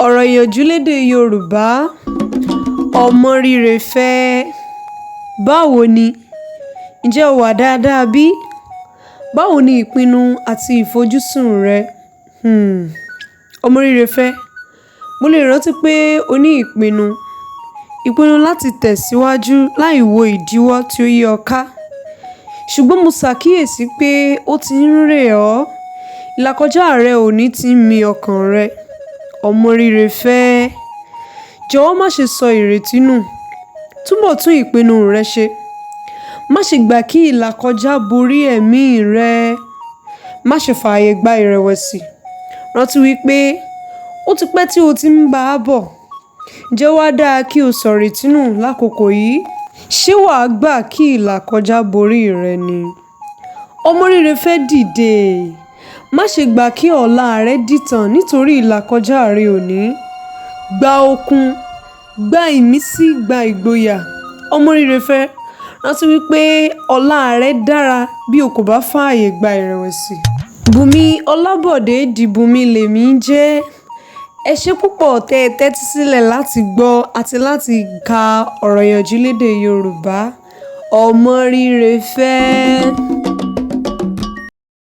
Ọ̀rọ̀ ìyànjú lédè Yorùbá. Ọmọrírẹfẹ́. Báwo ni? Ǹjẹ́ o wà dáadáa bí? Báwo ni ìpinnu àti ìfojúsùn rẹ? Ọmọrírẹfẹ́, mo lè rántí pé o ní ìpinnu. Ìpinnu láti tẹ̀síwájú láì wo ìdíwọ́ tí ó yí ọ ká. Ṣùgbọ́n mo ṣàkíyèsí pé ó ti ń rẹ̀ ọ́. Ìlàkọjá rẹ òní ti ń mi ọkàn rẹ. Ọmọrírẹfẹ́, jọ̀wọ́ má ṣe sọ ìrètí nù. Túnbọ̀ tún ìpinnu rẹ ṣe. Má ṣe gbà kí ìlàkọjá borí ẹ̀mí rẹ. Má ṣe fààyè gba ìrẹ̀wẹ̀sì. Rántí wípé ó ti pẹ́ tí o ti ń bá a bọ̀. Ǹjẹ́ ó wá dáa kí o sọ ìrètí nù lákòókò yìí? Ṣé wà á gbà kí ìlàkọjá borí rẹ ni? Ọmọrírẹfẹ́ dìde. Má ṣe gbà kí ọ̀la rẹ dìtàn nítorí ìlàkọjá rẹ òní. Gba okun, gba ìmísí, gba ìgboyà. Ọmọrírẹfẹ́, rántí wípé ọ̀la rẹ dára bí o kò bá fààyè gba ìrẹ̀wẹ̀sì. Bùnmi Ọlábọ̀dé di Bùnmi lèmi ń jẹ́. Ẹ ṣé púpọ̀ tẹ́ ẹ tẹ́tí sílẹ̀ láti gbọ́ àti láti ka ọ̀rọ̀ ìyànjú lédè Yorùbá. Ọmọrírẹfẹ́.